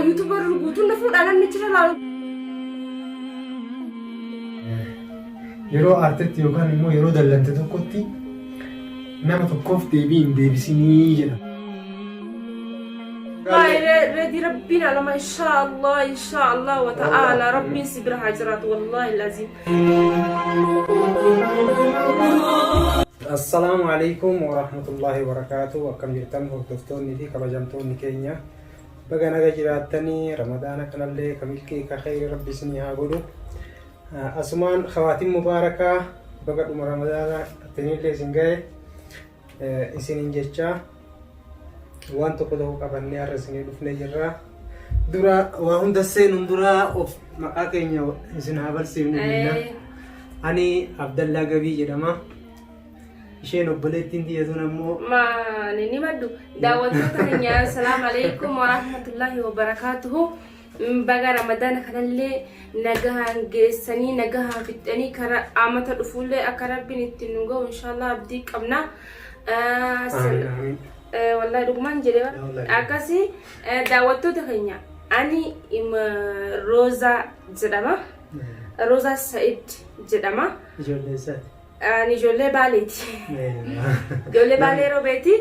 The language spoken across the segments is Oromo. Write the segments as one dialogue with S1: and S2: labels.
S1: Yuutuubar guutuun na fuudhaa namni achirra laalu.
S2: Yeroo aartetti yookaan immoo yeroo dallante tokkotti nama tokkoof deebii hin deebisinii jedha.
S1: Wallahi reedi rabbiin alama inshaallah inshaallah wa ta'ala rabbiin si bira haa jiraatu wallahi lazim.
S2: Assalaamu alaikum warahmatullaahi wabarakaatu. Akkam jirtan hordoftoonni fi kabajamtoonni keenya. Baga naga jiraattanii Ramadaana kanallee ka milkii ka kheyri rabbi isinii haa godhu. Asumaan khawaatiin mubaarakaa baga dhuma Ramadaana tinillee isin gahe isinin jechaa waan tokko tokko qabannee har'a isinii dhufnee jirra. Dura waa hunda seenuun dura of maqaa keenya isin haa barsiifnu jenna. Ani Abdallaa Gabii jedhama. Isheen obboleettiin tiyya tun ammoo
S1: Maani ni maddu daawwattoota keenya assalaamu alaikum warahmatullahi wabarakaatuhu. Baga Ramadaana kanallee nagahaan geessanii nagahaan fixxanii karaa amata dhufuullee akka rabbiin ittiin nu ga'u inshaallah abdii qabna.
S2: Amiin amiin.
S1: Wallahi dhugumaan jedhee
S2: Yaa wallahi.
S1: akkasii daawwattoota keenya ani Roozaa jedhama. Roozaa Sa'id jedhama.
S2: Ijoollee isaati.
S1: Ani ijoollee Baaleeti. Ijoollee Baalee Roobeeti.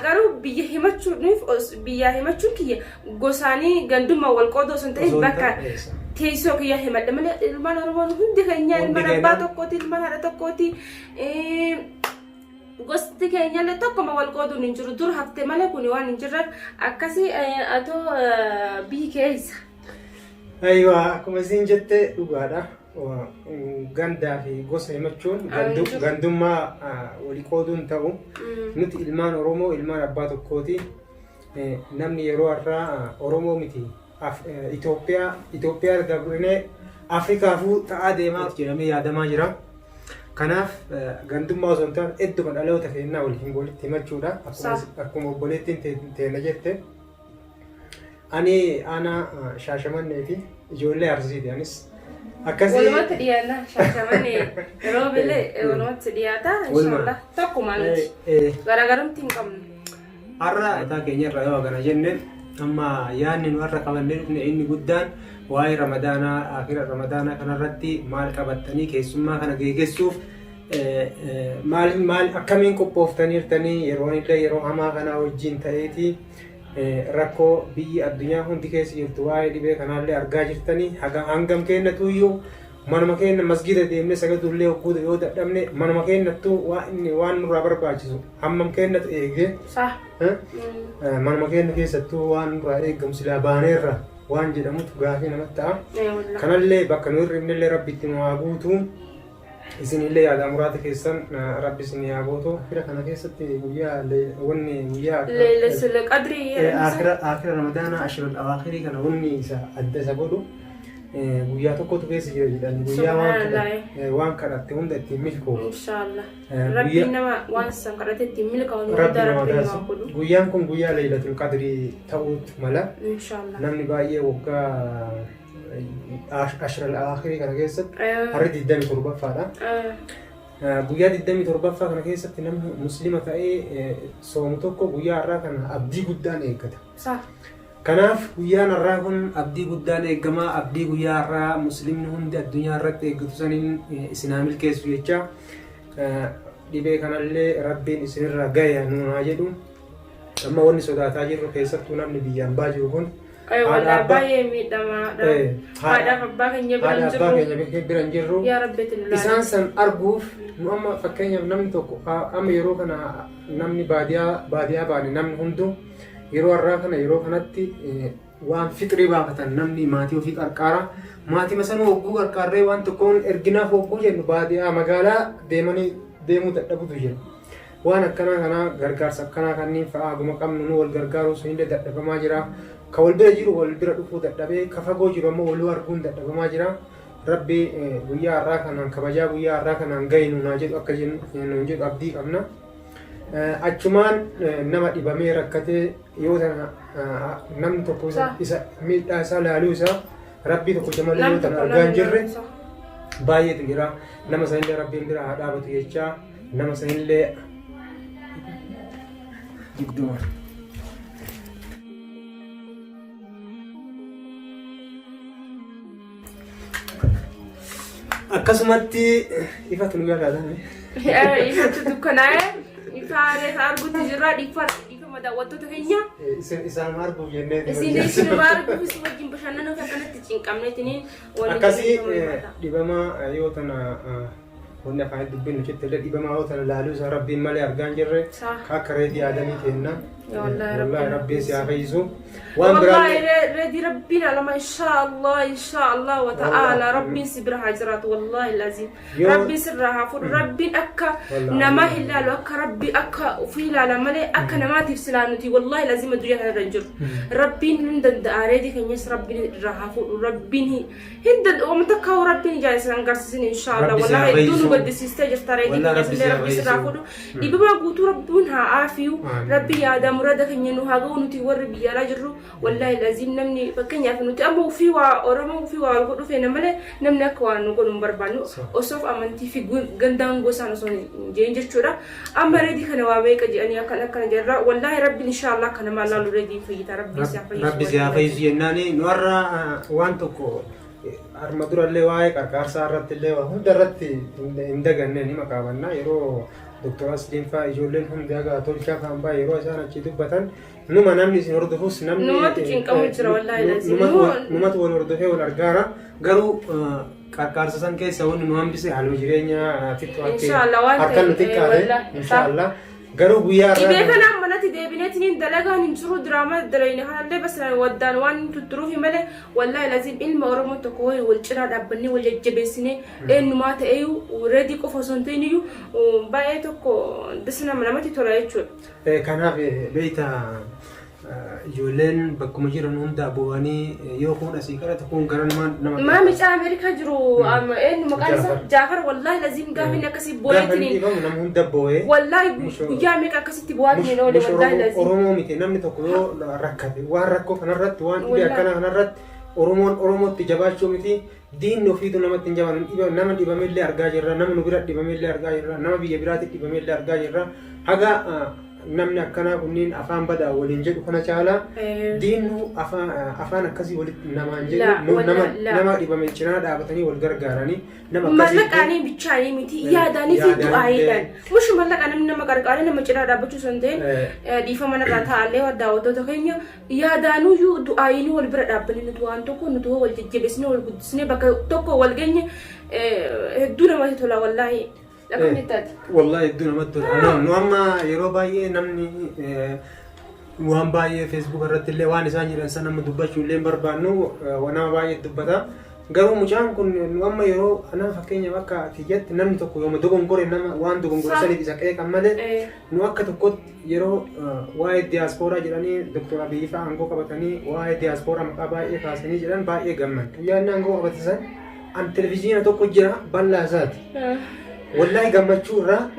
S1: Garuu biyya himachuuniif biyyaa himachuun kiyya gosaanii gandummaa wal qooduu osoo hin ta'in
S2: Osoo hin
S1: bakka
S2: ta'in, eessa.
S1: teessoo kiyya himadha malee ilmaan Oromoon hundi keenya
S2: Hundi
S1: ilmaan abbaa
S2: keenya.
S1: tokkooti ilmaan haadha tokkooti. Gosti keenyallee tokkoma wal qooduun hin jiru dur hafte malee kuni waan hin jirreef akkasii atoo biyyi keessa.
S2: Aywa akkuma isin jette dhugaadha. Gandaa fi gosa himachuun gandummaa walii qooduun ta'u. Nuti ilmaan Oromoo ilmaan abbaa tokkooti. Namni yeroo har'aa Oromoo miti Itoophiyaa Itoophiyaa irra darbinee Afrikaafuu ta'aa deemaa jedhamee yaadamaa jira. Kanaaf gandummaa osoo hin taane idduma dhaloota keenyaa waliin walitti himachuudha. Akkuma obboleettiin teena jette. Ani aanaa Shaashamanneeti. Ijoollee Arsiiti anis. Akkasii.
S1: Walumatti dhiyaanna Shaashamannee Roobilee walumatti dhiyaata inshallah tokkuma nuti garaagarumti hin qabnu.
S2: Har'a mataa keenya irraa yoo hagana jenne amma yaadni nu har'a qabannee dhufne inni guddaan waa'ee Ramadaanaa akira Ramadaanaa kanarratti maal qabattanii keessummaa kana geegessuuf maal maal akkamiin qophooftaniirtanii yeroon illee yeroo hamaa kanaa wajjin ta'eeti Rakkoo biyyi addunyaa hundi keessa jirtu waa'ee dhibee kanaallee argaa jirtanii haga hangam keennatuyyuu manuma keenna masgida deemnee sagaduullee hogguu yoo dadhabne manuma keennattuu waan inni waan nurraa barbaachisu hammam keennatu eegee
S1: Sah.
S2: Manuma keenna keessattuu waan nurraa eegamu silaa baaneerra waan jedhamutu gaafii namatti ta'a. Kanallee bakka nu hir'ifnellee rabbi itti nu haa guutu. Isinillee yaadaa muraata keessan rabbi isin haa guutu. Akira kana keessatti guyyaa wanni guyyaa
S1: Leeylatul Qadrii
S2: akira akira Ramadaana ashiral awaakirii kana wanni isa adda isa godhu guyyaa tokkotu keessa jira jedhani guyyaa waan kadhatte hunda ittiin milkoofu.
S1: Inshaallah. Rabbiin nama waan san kadhate ittiin milkaa'u nu
S2: Rabbi
S1: hunda
S2: nama
S1: Rabbiin
S2: taasisu.
S1: nama godhu.
S2: Guyyaan kun guyyaa Leeylatul Qadrii ta'uutu mala.
S1: Inshaallah.
S2: Namni baay'ee waggaa Ashral Aakhirii kana keessatti harri 27ffaadha. Guyyaa 27ffaa kana keessatti namni muslima ta'ee soomu tokko guyyaa har'aa kana abdii guddaan eeggata. Kanaaf guyyaan har'aa kun abdii guddaan eeggama. Abdii guyyaa har'aa muslimni hundi addunyaa irratti eeggatu saniin isin haa milkeessu jecha dhibee kanallee rabbiin isinirraa gahe nuun haa jedhu. Amma wanni sodaataa jirru keessattuu namni biyyaan baa jiru kun
S1: Haadha
S2: Walaa
S1: abbaa
S2: baay'ee
S1: miidhamaadha. Haadhaaf abbaa keenya bira
S2: haadha
S1: hin
S2: abbaa
S1: jirru.
S2: keenya bira hin jirru.
S1: Yaa Rabbi ati nu laali.
S2: Isaan san arguuf nu amma fakkeenyaaf namni tokko amma yeroo kana namni baadiyaa baadiyaa baane namni hunduu yeroo har'aa kana yeroo kanatti waan fixrii baafatan namni maatii ofii qarqaara. Maatii sanuu hogguu qarqaarree waan tokkoon erginaaf hogguu jennu baadiyaa magaalaa deemanii deemuu dadhabutu jira. Waan akkanaa kanaa gargaarsa akkanaa kanniin fa'aa haguma qabnu nu wal gargaaruu sunillee dadhabamaa jira. Ka wal bira jiru wal bira dhufuu dadhabee, ka fagoo jiru ammoo waluu arguun dadhabamaa jira. Rabbi guyyaa har'aa kanaan kabajaa guyyaa har'aa kanaan gahi nuun haa jedhu akka jennu nuun jedhu abdii qabna. Achumaan nama dhibamee rakkatee yoo tana namni tokko isa miidhaa isaa laaluu isaa Rabbii tokkicha malee yoo tana argaa hin jirre baay'eetu jira. Nama sanillee Rabbiin bira haa dhaabatu jechaa nama sanillee 20. Akkasumatti ifatu nu gargaara.
S1: Ifatu dukkanaa'e ifaa reefa arguutti jirra dhiifama daawwattoota keenya.
S2: Isaan arguuf jennee.
S1: Isin isinuma arguuf isin wajjin bashannanuuf akkanatti cinqamneetiniin waliin
S2: Akkasii
S1: barbaada.
S2: Dhibamaa yoo tana wanni afaan dubbinnu citti illee dhibamaa yoo tana laaluu isaa Rabbiin malee argaa hin jirre akka Reedii Aadamii kenna.
S1: Wallaahi.
S2: Wallaahi Rabbiin si haa fayyisu. Waan
S1: Wallahi
S2: biraallee
S1: reedi Rabbiin alama inshallah inshallah wa ta'ala Rabbiin si bira haa jiraatu wallahi lazim. Rabbiin sirraa haa fuudhu. Rabbiin akka namaa hin laalu, akka Rabbi akka ofii ilaala malee akka namaatiif silaa nuti wallahi lazim addunyaa kanarra hin jiru. Rabbiin hin danda'a, reedii keenyas Rabbiin irraa haa fuudhu. Rabbiin hin danda'u waan takka hoo Rabbiin ijaan isin agarsiisin inshallah.
S2: Rabbi si haa
S1: Wallahi hedduu nu
S2: fayyisu.
S1: gaddisiistee jirta reedii
S2: Wallahi
S1: keenyas
S2: Rabbi si
S1: illee
S2: haa
S1: Rabbi sirraa
S2: fayyisu.
S1: fuudhu. Dhibamaa guutuu Rabbiin haa aafiyu.
S2: Amiin.
S1: Rabbi yaada murada keenya nu haa ga'u. Nuti warri biyya alaa jirru wallahi laziim namni fakkeenyaaf nuti amma ofii waa Oromoo ofii waa wal godhu feena malee namni akka waan nu godhu hin barbaannu osoof amantii fi gandaan gosaan osoo hin jeen jechuudha. Amma Reedii kana waa meeqa jedhanii akkana akkana jedha. Wallahi Rabbiin inshaallah akka namaa laalu Reediin fayyita. Rabbiin si haa fayyisu.
S2: Rabbi si haa fayyisu jennaani nu har'a waan tokko harma durallee waa'ee qarqaarsaa irratti illee waa hunda irratti hin daganne ni maqaabanna. Yeroo Dr. Asliin fa'aa ijoolleen hundi haga tolchaa fa'aan baay'ee yeroo isaan achii dubbatan numa namni isin hordofus namni
S1: Numatu cinqamu jira wallaahi lazim.
S2: Numatu wal hordofee wal argaara. Garuu qarqaarsa san keessa wanni nu hambise haaluma jireenya xiqqoo
S1: Inshaallah waan
S2: harkaan nu
S1: ta'e,
S2: xiqqaate
S1: wallaahi.
S2: Inshaallah garuu guyyaa
S1: Dhibee
S2: har'aa
S1: kanaan manatti deebineetiin dalagaan hin jiru, diraamaa dalayne kanallee bas waddaan waan tutturuufi malee wallaahi laziim ilma Oromoo tokko wayii wal cinaa dhaabbannee wal jajjabeessinee eenyumaa ta'eyyuu Reedii qofa osoo hin ta'in iyyuu baay'ee tokko das nama namatti tola jechuudha.
S2: Kanaaf beekta ijoolleen bakkuma jiran hunda bu'anii yoo kun asii kadhatu kun gara nama
S1: Maa micaa Ameerikaa jiru eenyu maqaan isaa?
S2: Jaafar.
S1: Jaafar wallaahi laziim gaafa inni akkasii
S2: Gaafa inni
S1: boo'eetiin
S2: dhiibamu nama hunda boo'ee.
S1: Wallaahi guyyaa meeqa akkasitti bu'aatiin hin oole
S2: Mush
S1: wallaahi laziim.
S2: Oromoo miti namni tokko yoo rakkate waan rakkoo kanarratti waan dhibee
S1: Wallaahi.
S2: akkanaa kanarratti Oromoon Oromootti jabaachuu miti diinni ofiitu namatti hin jabaatu. Nama dhibamellee argaa jirra, nama nu bira dhibamellee argaa jirra, nama biyya biraatti dhibamellee argaa jirra. Haga namni akkanaa kunniin afaan badaa waliin jedhu kana caalaa diinnu afaan akkasii walitti namaan jedhu nama nama dhibame cinaa dhaabatanii wal gargaaranii nama akkasii
S1: Mallaqaanii bichaanii miti, yaadaanii fi
S2: yaadaan
S1: du'aayiidhaan. Mushi mallaqa namni nama qarqaaree nama cinaa dhaabbachuu osoo hin ta'in dhiifama narraa taa'allee daawwattoota keenya yaadaanuyyuu du'aayiinuu wal bira dhaabbanne nuti waan tokko nuti wal jajjabeessine wal guddisne bakka tokko wal geenye hedduu namatti tola wallaahi. Akkam jettaati?
S2: Wallahi hedduu namatti tola. Nu amma yeroo baay'ee namni waan baay'ee Facebook irratti illee waan isaan jedhan sana amma dubbachuu illee hin barbaannu, nama baay'ee dubbata. Garuu mucaan kun nu amma yeroo nama fakkeenyaaf akka kiyyatti namni tokko yooma dogongore nama waan dogongore saniif isa qeeqan malee nu akka tokkotti yeroo waa'ee diyaaspooraa jedhanii Dr. Abiyyi fa'aa aangoo qabatanii waa'ee diyaaspooraa maqaa baay'ee kaasanii jedhan baay'ee gamman. Guyyaa inni aangoo qabate san an televizyiina tokko jira bal'aa isaati. Wallaahi gammachuu irraa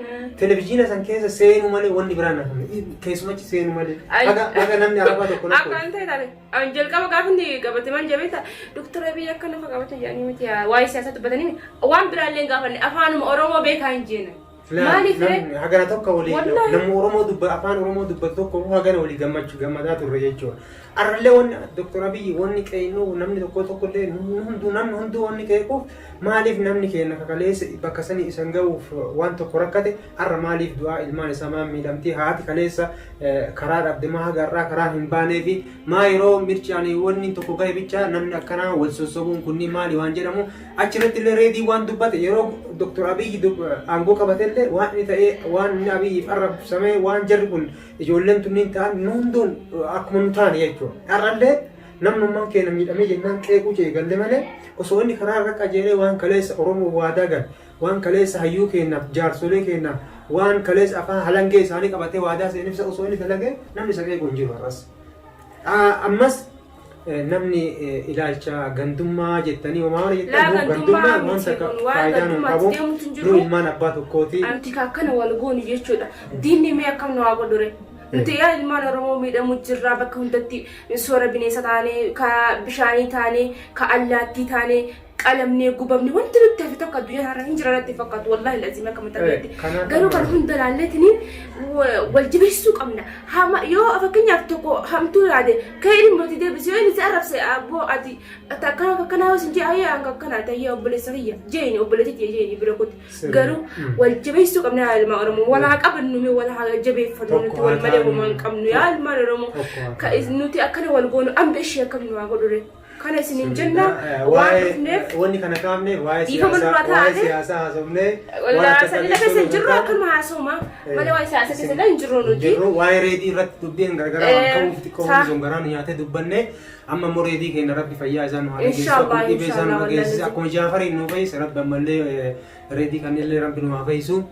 S2: televizyiina san keessa seenuu malee wanni biraan hafame. Keessumachi seenuu malee. Haga namni arabaa tokko
S1: Akka hin ta'e taate. An jalqaba gaafa inni qabate maal jedhee beektaa? Doktor Abiy akka nafa qabate jedhanii miti waa'ee siyaasaa dubbatanii waan biraallee hin gaafanne, afaanuma Oromoo beekaa hin jeenan. Maaliif ree?
S2: Namni hagana tokko walii
S1: Wallaahi.
S2: namni Oromoo dubba afaan Oromoo dubbatu tokko hagana walii gammachuu gammadaa turre jechuudha. Arrallee wanni Dr. Abiyyi wanni qeeqnu namni tokko tokkollee hunduu namni hunduu wanni qeequuf maaliif namni keenya kakaleessa bakka sanii isan ga'uuf waan tokko rakkate arra maaliif du'aa ilmaan isaa maan miidhamtii haati kaleessa karaa dhabde maa haga har'aa karaa hin baanee fi maa yeroo mircaan wanni tokko gahe bicha namni akkanaa wal sossobuun kunniin maali waan jedhamu achirratti illee Reedii waan dubbate yeroo Dr. Abiyyi aangoo qabate illee waan inni ta'ee waan inni Abiyyiif arrabsamee waan jarri kun ijoolleen tunniin ta'an nu hunduun akkuma nu taane jechuudha. Har'allee namnummaan keenya miidhamee jennaan qeequu eegalle malee osoo inni karaa irra qajeelee waan kaleessa Oromoo waadaa gale, waan kaleessa hayyuu keenyaaf jaarsolee keenyaaf waan kaleessa afaan halangee isaanii qabatee waadaa seenif osoo inni dalagee namni isa qeequ hin jiru har'as. Ammas namni ilaalcha gandummaa jettanii homaa waan
S1: Laa
S2: jettan
S1: gandummaa
S2: gandummaan waan
S1: miti
S2: takka
S1: kun waan
S2: faayidaa nuun
S1: gandummaatti
S2: qabu
S1: deemutu hin
S2: nu
S1: jiru.
S2: ilmaan abbaa tokkooti.
S1: Nuti akkana wal goonu jechuudha. Diinni mee akkam nu haa godhure? Nuti yaa ilmaan Oromoo miidhamu jirra bakka hundatti soora bineensa taane, ka bishaanii taane, ka allaattii taane, qalamnee gubamne wanti nutti hafe tokko addunyaa kanarra hin jira natti fakkaatu, wallaahi lazima akka mataa
S2: Eh,
S1: biratti.
S2: Kanaaf
S1: Garuu kan hunda laalleetiniin wal jabeessuu qabna. Hama yoo fakkeenyaaf tokko hamtuu yaade ka'ee ilmi nuti deebise, yoo inni si arrabse, abboo ati akkana akkanaa yoo sin jee, ayyee hanga akkanaa ta'ee obboleessa kiyya jeeni, obboleettii tiyya jeeni bira kutti. Garuu wal jabeessuu qabna yaa ilmaan Oromoo. Wal haa qabannu mee, wal haa jabeeffannu.
S2: Tokko
S1: Nuti wal
S2: haa
S1: malee
S2: taanu.
S1: homaa hin qabnu yaa ilmaan Oromoo.
S2: Tokko haa
S1: Ka
S2: taanu.
S1: nuti akkana wal goonu amma ishee akkam nu haa godhure. Kana isiniin jenna waan dhufneef.
S2: Wanni kana kaafne waa'ee
S1: Dhiifama
S2: siyaasaa
S1: nurraa
S2: waa'ee
S1: taate.
S2: siyaasaa haasofnee waan akka
S1: Sanii lafa keessa hin jirru, akkanuma haasoma malee waa'ee siyaasa keessa illee hin jirru nuti.
S2: Jirru waa'ee reedii irratti dubbiin garagaraa waan ka'uuf xiqqoo sun garaa nu nyaatee dubbanne. Amma immoo reedii keenya Rabbi fayyaa isaa nu haa dhageessisu,
S1: Inshaallah,
S2: akkuma dhibee isaa nu
S1: inshaallah,
S2: dhageessise,
S1: wallahi.
S2: akkuma Jaafariin nu fayyise, Rabbi ammallee reedii kanneen Rabbi nu haa fayyisu.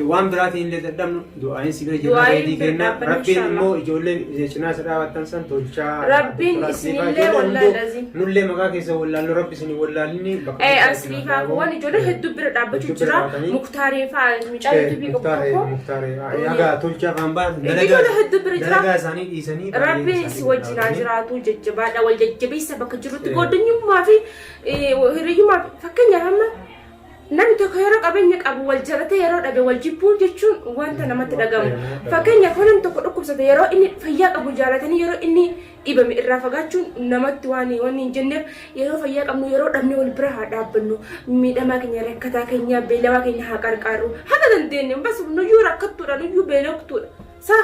S2: Waan biraatiin illee dadhabnu du'aayin si bira jirra.
S1: Du'aayin
S2: Reedii
S1: bira
S2: keenya
S1: dhaabbanna,
S2: Rabbiin
S1: inshaallah.
S2: immoo ijoollee cinaa isa dhaabattan san tolchaa.
S1: Rabbiin
S2: Doktora
S1: isinillee
S2: Asliifaa, ijoollee
S1: wallahi
S2: hunduu
S1: lazim.
S2: Nullee maqaa keessa wallaallu, Rabbi isinii wallaalinni bakka guddaa isin haa
S1: Asliifaa
S2: dhaabu.
S1: waan ijoollee hedduu bira dhaabbachuu
S2: Hedduu bira
S1: jira.
S2: dhaabatanii.
S1: Muktaaree fa'aa mucaa yuutuubii qabu tokko.
S2: Muktaaree haga tolchaa afaan baan
S1: Ijoollee hedduu bira jira.
S2: dalagaa isaanii dhiisanii baay'een
S1: Rabbiin
S2: isaanii
S1: si
S2: bira
S1: wajjin haa
S2: dhaabatanii.
S1: jiraatu, jajjabaadha, wal jajjabeessa bakka jirrutti gooddanyummaa fi hiriyyummaa. Fakkeenyaaf amma namni tokko yeroo qabeenya qabu wal jalatee, yeroo dhabe wal jibbuu jechuun wanta namatti dhagamu. Fakkeenyaaf namni tokko dhukkubsate, yeroo inni fayyaa qabu jaalatanii, yeroo inni dhibame irraa fagaachuun namatti waan wanni hin jenneef, yeroo fayyaa qabnu yeroo dhabne wal bira haa dhaabbannu. Miidhamaa keenya, rakkataa keenya, beelawaa keenya haa qarqaarru. Haga dandeenye bas nuyyuu rakkattuudha, nuyyuu beeloktuudha. Sa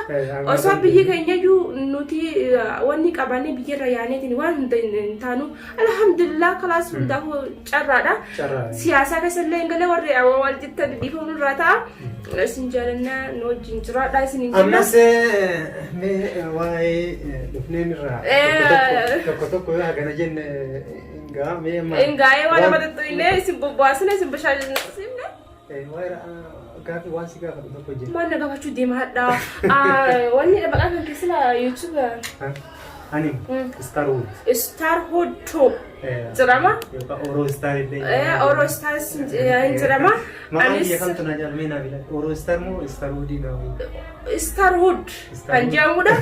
S1: osoo biyyi keenya iyyuu nuti wanni qabaannee biyyarra yaaneetiin waan hunda hin taanu. Alhamdulillah, kalaas hundaafuu carraadha.
S2: Carraa.
S1: Siyaasaa keessa illee hin galee, warri wal jettan dhiifamu nurraa ta'a. Isin jaalannaa, nu wajjin jiraadha isin hin jenna.
S2: Ammas mee waa'ee dhufneen irraa tokko tokko yoo hagana jenne hingaa mee amma.
S1: Hingaa'ee waan nama tuttuqinee isin bobbaasne, isin bashannansiifne.
S2: Waa'ee gaaffii waan si gaafatu tokko jira.
S1: Maal na gaafachuu deema hadhaa? Wanni maqaa kan keessaa YouTube.
S2: Ani Starwood.
S1: Starwood Tube jedhama.
S2: Yookaan Oro Star illee.
S1: Oro Star hin jedhama.
S2: Maqaan
S1: Anis
S2: biyya kamtu na jaalmee naa bila. Oro Star moo Starwood naa wayii?
S1: Starwood kan jedhamudha.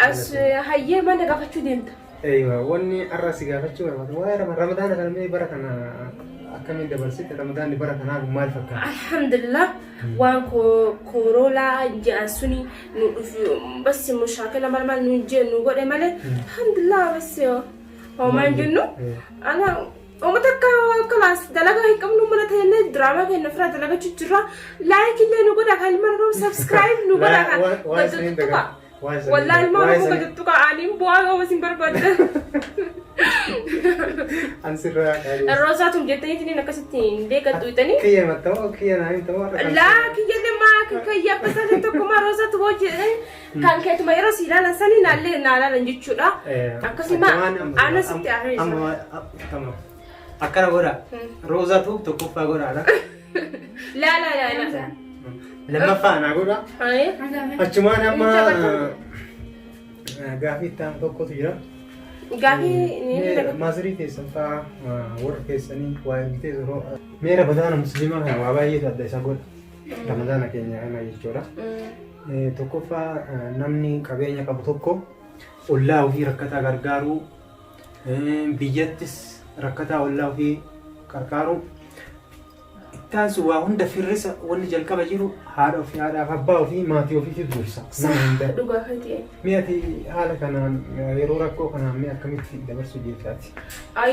S1: As hayyee, maal na gaafachuu deemta?
S2: Eeywa, wanni har'a si gaafachuu barbaadu waa'ee Ramadaana kana. Mee bara kana akkamiin dabarsite? Ramadaanni bara kanaa kun maal fakkaata?
S1: Alhamdulillah, waan kooroolaa jedhan suni nu dhufu bas mushaakila maal maal nu jee nu godhe malee, alhamdulillah, bas homaa hin jennu. Ana uummata akka kalaas dalagaa hin qabnu, mana ta'ellee diraamaa keenya ofirraa dalagachuu jirra. Like illee nu godha kan ilmaan Oromoo, subscribe nu godha kan
S2: Waan isiniin
S1: gadi tuqa.
S2: Waan isiniin
S1: Wallaahi ilmaan
S2: waan
S1: Oromoo
S2: isiniin
S1: gadi tuqa, aniin bu'aa yoo isin barbaaddan.
S2: An sirraa qaali.
S1: Roozaatu jettaniitiin akkasitti hin beekattu itanii.
S2: Kiyya mattamoo kiyya naa hin ta'uu har'a kan
S1: Laa, kiyyallee maa kiyya abbasaa tokko maa Roozaatu hoo jedhanii kan keetuma yeroo si ilaalan sanii naallee naa ilaalan jechuudha. Akkasuma ana sitti aaree jira.
S2: Amma akkana godha. Roozaatu tokkoffaa godhaadha.
S1: Laa laa laa laa.
S2: Lammaffaa naa godha. Achumaan amma gaafii itti aanu tokkotu jira.
S1: Gaafii ni
S2: Maazirii keessan fa'aa warra keessanii waa ergitee yeroo mee Ramadaana musliimaa kana waa baay'eetu adda isa godha. Ramadaana keenya kana jechuudha. Tokkoffaa, namni qabeenya qabu tokko ollaa ofii rakkataa gargaaruu, biyyattis rakkataa ollaa ofii qarqaaruu. Ittaansu waa hunda firrisa wanni jalqaba jiru haadha ofii, haadhaaf abbaa ofii, maatii ofiitu dursa. Nama hunda.
S1: Dhugaa keetii.
S2: Mee ati haala kanaan yeroo rakkoo kanaan mee akkamitti dabarsuu jechaati?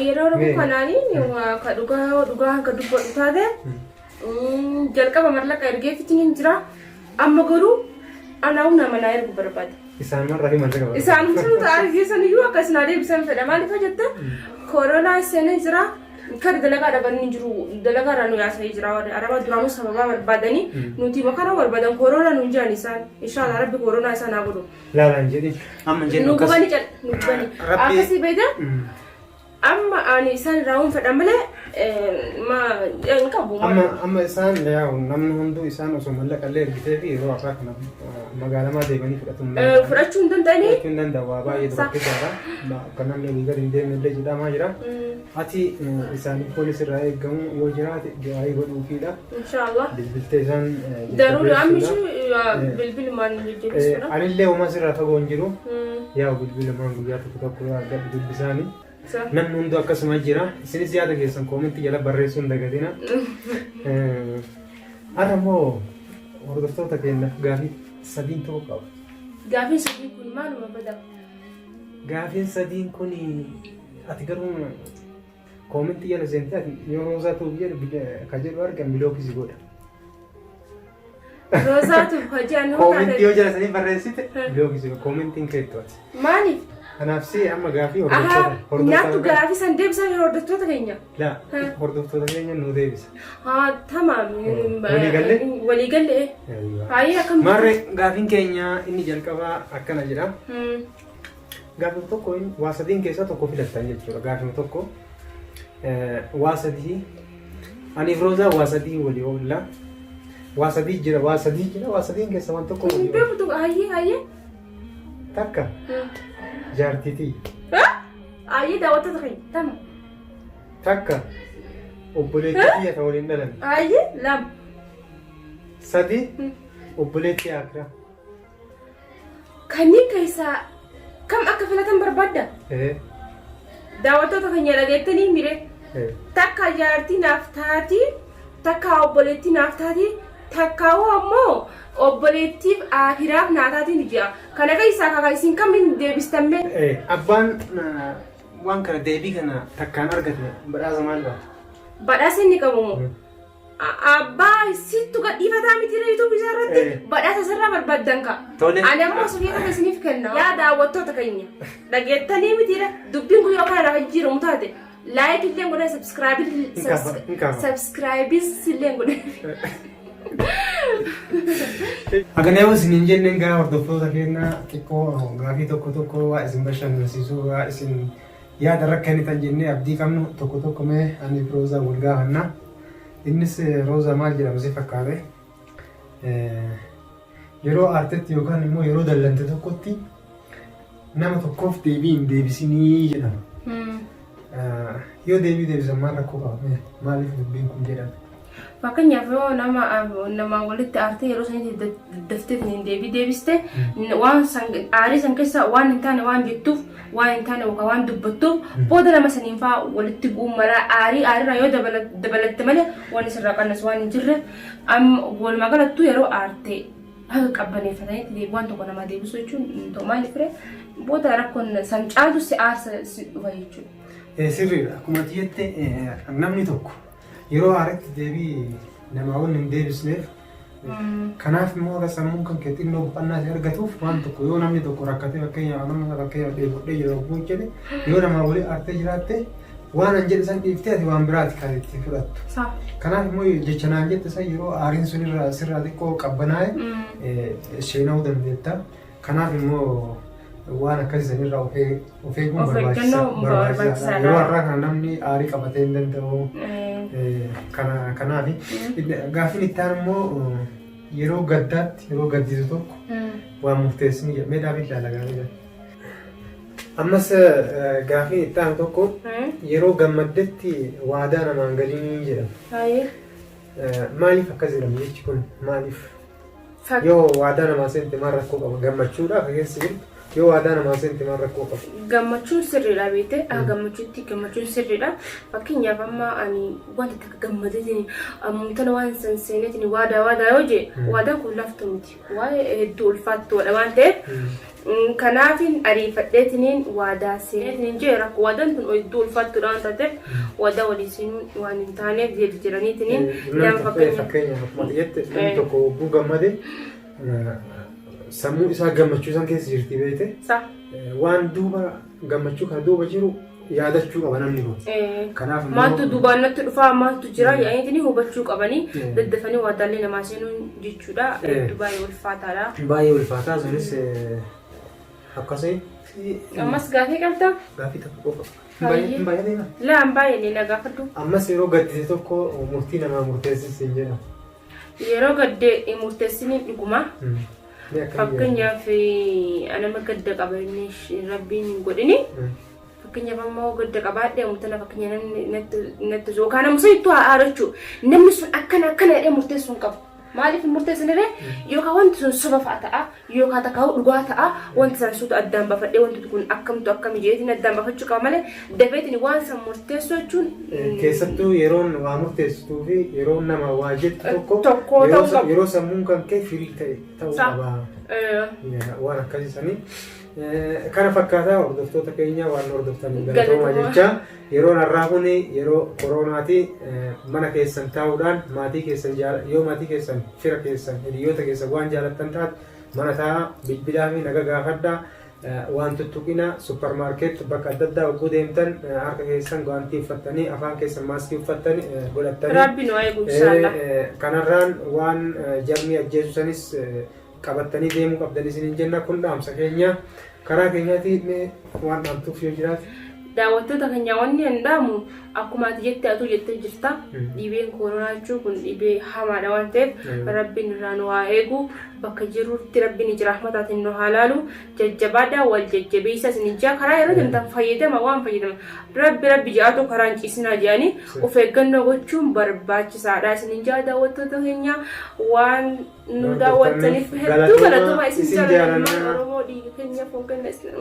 S1: Yeroo rakkoo kanaanii ka dhugaa dhugaa ka dubbadhu taate, jalqaba mallaqa ergeefitiin hin jira. Amma garuu anaa humna manaa ergu barbaada.
S2: Isaan marraa fi mallaqa barbaada.
S1: Isaan sun argeessan iyyuu akka isin adeemsan fedha. Maaliif jette, koronaa seenee jira. Kan dalagaa dhabanii jiru, dalagaa irraa nu yaasanii jira. Warri arabaa duraanuu sababaa barbaadanii nuti makaraa barbaadan, koronaa nu jiran isaan. Inshallah Rabbi koronaa isaan haa godhu.
S2: Laalaan jedhin amma jennu
S1: Nu
S2: akkas.
S1: gubanii cal nu gubanii. Akkasii beektaa, amma ani isaan irraa waan fedhan malee ma hin qabu.
S2: Amma isaan yaa'u namni hunduu isaan osoo mallaqa illee ergitee fi yeroo har'aa kana magaalamaa deemanii fudhatu hin danda'an.
S1: Fudhachuu hin danda'anii.
S2: Fudhachuu hin danda'u, waa baay'ee rakkisaadha. Akka namni olii gadi hin deemne illee jedhamaa jira. Ati isaaniif poolisii irraa eegamu yoo jiraate du'aayii godhuufiidha.
S1: Inshallah.
S2: Bilbiltee isaan
S1: Daruu ammi
S2: jajjabeessuudha.
S1: ishee bilbilumaan jajjabeessuudha.
S2: Anillee homaa sirraa fagoo hin jiru. Yaa'u bilbilumaan guyyaa tokko tokko yoo argadhu dubbisaani. Namni hunduu akkasuma jira. Isinis yaada keessan koomentii jala barreessuu hin dagatina. Har'a immoo hordoftoota keenyaaf gaafii sadiin tokko qaba.
S1: Gaafiin sadiin kun maaluma bada?
S2: Gaafiin sadiin kun ati garuu koomentii jala seentee ati yoo Roozaa ta'uuf jedhu ka jedhu argan bilookii si godha.
S1: Roozaatu hojii anuu
S2: Koomentii yoo jala sanii barreessite bilookii si godha. Koomentiin keettu ati.
S1: Maaliif?
S2: Kanaaf si amma gaafii
S1: Ahaa,
S2: hordoftoota
S1: naattu gaafii san deebisaa hordoftoota keenya.
S2: Laa, hordoftoota keenya nuu deebisa.
S1: Haa, tamaam.
S2: Walii galle?
S1: Walii galle. Haayee akkam.
S2: Maarree gaafiin keenya inni jalqabaa akkana jedha. Gaafii tokko waa sadiin keessaa tokko filattan jechuudha. Gaafii tokko waa sadii aniif Roozaa waa sadii walii oolla. Waa sadii jira, waa sadii jira, waa sadiin keessaa waan tokko walii oolla.
S1: Beektu haayee haayee.
S2: Takka jaartii tiyya.
S1: Haayee daawwattoota keenya tama.
S2: Takka obboleettii tiyya ta waliin dhalanne.
S1: Haayee lama.
S2: Sadi obboleettii akiraa.
S1: Kanneen keessaa kam akka filatan barbaadda? Daawwattoota keenya dhageettanii mire. Takka jaartii naaf taati, takka obboleettii naaf taati, takka ammoo obboleettiif akiraaf naa taati ni jedha. Kana keessaa kaka isin kamiin deebistan mee?
S2: Abbaan waan kana deebii kana takkaan argate badhaasa maal qaba?
S1: Badhaasa inni qabu moo? Abbaa sittu gadhiifataa miti YouTube isaa irratti badhaasa sirraa barbaaddan ka.
S2: Tole.
S1: Ani ammoo osoo kana isiniif kenna. Yaa daawwattoota keenya dhageettanii mitiidha dubbiin kun yoo kana lafa jijjiiramu taate like illee godhaa subscribe
S2: Hin kaafa, hin kaafa.
S1: subscribe illee godhaa.
S2: Hagana yoo isin hin jenneen gaa hordoftoota keenya xiqqoo gaafii tokko tokko waa isin bashannansiisuu waa isin yaada rakkannitan jennee abdii qabnu tokko tokko mee ani fi Roozaa wal gaafanna. Innis Roozaa maal jedhama si fakkaate? Yeroo aartetti yookaan immoo yeroo dallante tokkotti nama tokkoof deebii hin deebisinii jedhama. Yoo deebii deebisan maal rakkoo qaba? Mee maaliif dubbiin kun jedhame?
S1: Fakkeenyaaf yoo nama namaa walitti aartee yeroo sanitti daftee hin deebii deebiste waan san aarii san keessa waan hin taane waan jettuuf waan hin taane yookaan waan dubbattuuf booda nama saniin fa'aa walitti bu'uun mala aarii aariirraa yoo dabalatte malee waan isirraa qannasu waan hin jirre amma walumaa galattuu yeroo aarte haga qabbaneeffatanitti waan tokko namaa deebisuu jechuun hin ta'u maaliif ree booda rakkoon san caaltu si aarsa si dhufa jechuudha.
S2: Sirriidha. Akkuma ati jette namni tokko yeroo aaretti deebii namaa waan hin deebisneef kanaaf immoo akka sammuun kan kee xinnoo boqonnaa si argatuuf waan tokko yoo namni tokko rakkatee fakkeenyaaf nama fakkeenyaaf dheebodhee jira yogguu jedhe yoo namaa walii aartee jiraatte waan an jedhe san dhiiftee ati waan biraati kan itti fudhattu. Kanaaf immoo jecha naan jette san yeroo aariin sun irraa sirraa xiqqoo qabbanaa'e seena'uu dandeetta. Kanaaf immoo waan akkasii sanirraa of eeguun
S1: Of eeggannoo barbaachisaadha.
S2: Yeroo har'aa kana namni aarii qabatee hin danda'u. Kanaaf gaaffiin itti aanu immoo yeroo gaddaatti yeroo gaddisu tokko waan murteessinu jedha. Mee dhaabbii ilaala gaafii kana. Ammas gaaffiin itti aanu tokko yeroo gammaddetti waadaa namaan galinii jedhama. Maaliif akkas jedhama jechi kun maaliif? Yoo waadaa namaa seente maal rakkoo qaba? Gammachuudhaaf keessa jirtu yoo waadaa namaa seente maal rakkoo qaba?
S1: Gammachuun sirriidha beekte. Gammachuutti gammachuun sirriidha. Fakkeenyaaf amma ani wanta takka gammadeetiin ammumtana waan san seeneetiin waadaa waadaa yoo jee waadaan kun laftu miti. Waa'ee hedduu ulfaattuudha waan ta'eef kanaafin ariifadheetiniin waadaa seeneetiniin jee rakkoo waadaan tun hedduu ulfaattuudha waan taateef waadaa walii seenuun waan hin taaneef jiraniitiniin
S2: Namni
S1: nama
S2: tokko
S1: fakkeenyaaf.
S2: fakkeenyaaf akkuma ati jette namni tokko hogguu gammade sammuu isaa gammachuu san keessa jirti beekte waan duuba gammachuu kana duuba jiru yaadachuu qaba namni kun. Kanaaf immoo
S1: Maaltu duubaan natti dhufaa maaltu jira jedhaniitiin hubachuu qabanii daddafanii waadaalee namaa seenuun jechuudha. Hedduu baay'ee ulfaataadha.
S2: Baay'ee ulfaataa sunis akkasii.
S1: Ammas gaafii qabdaa?
S2: Gaafii tokko qofa.
S1: Baay'ee.
S2: Hin baay'atee maa?
S1: Laa hin baay'anne na gaafadhu.
S2: Ammas yeroo gaddise tokko murtii namaa murteessis hin jedhamu.
S1: Yeroo gadde murteessini dhuguma.
S2: Mee akkam jedhama?
S1: Fakkeenyaaf anama gadda qaba inni rabbiin hin godhini. Fakkeenyaaf ammoo gadda qabaadhe murtana fakkeenya namni natti natti yookaan ammoo sun itti haa aarachuu. Namni sun akkana akkana jedhee murteessuu hin qabu. Maaliif hin murteessiniree? Yookaan wanti sun soba fa'a ta'a, yookaan takkaa'u dhugaa ta'a. Wanti sana suuta addaan baafadhee wanti kun akkamtu akkami jeetiin addaan baafachuu qaba malee dafeetiin waan san murteessuu jechuun
S2: Keessattuu yeroon waa murteessituu fi yeroon nama waa jettu tokko
S1: Tokko
S2: yeroo
S1: ta'uu qaba.
S2: Yeroo sammuun kan kee firii ta'e ta'uu qaba. Waan akkasii sanii. Kana fakkaataa hordoftoota keenya waan hordoftanii galatooma
S1: Galatooma.
S2: jecha yeroon har'aa kun yeroo koroonaati mana keessan taa'uudhaan maatii keessan yoo maatii keessan fira keessan hiriyoota keessan waan jaalattan taate mana taa'aa bilbilaa fi naga gaafadhaa waan tuttuqina supparmaarkeet bakka adda addaa hogguu deemtan harka keessan gaantii uffattanii afaan keessan maaskii uffattanii godhattanii
S1: Rabbi nu haa eegu inshaallah.
S2: Kanarraan waan jarmii ajjeesu sanis qabattanii deemuu qabdan isiniin jenna kun dhaamsa keenya karaa keenyaati mee waan dhaamtuuf yoo jiraate.
S1: Daawwattoota keenya wanni hin dhaamu akkuma ati jette atuu jettee jirta. Dhibeen koronaa jechuun kun dhibee hamaadha waan ta'eef rabbiin irraa nu haa eegu bakka jirutti rabbiin ija rahmataatiin nu haa laalu jajjabaadhaa wal jajjabeessa isin jaa karaa yeroo deemtan fayyadama waan fayyadama rabbi rabbi ja'atu karaa hin ciisinaa jedhanii of eeggannoo gochuun barbaachisaadha isin jaa daawwattoota keenya waan nu daawwattaniif hedduu galatoomaa isin jaalladha. Oromoo dhiiga keenya foon kenna isin.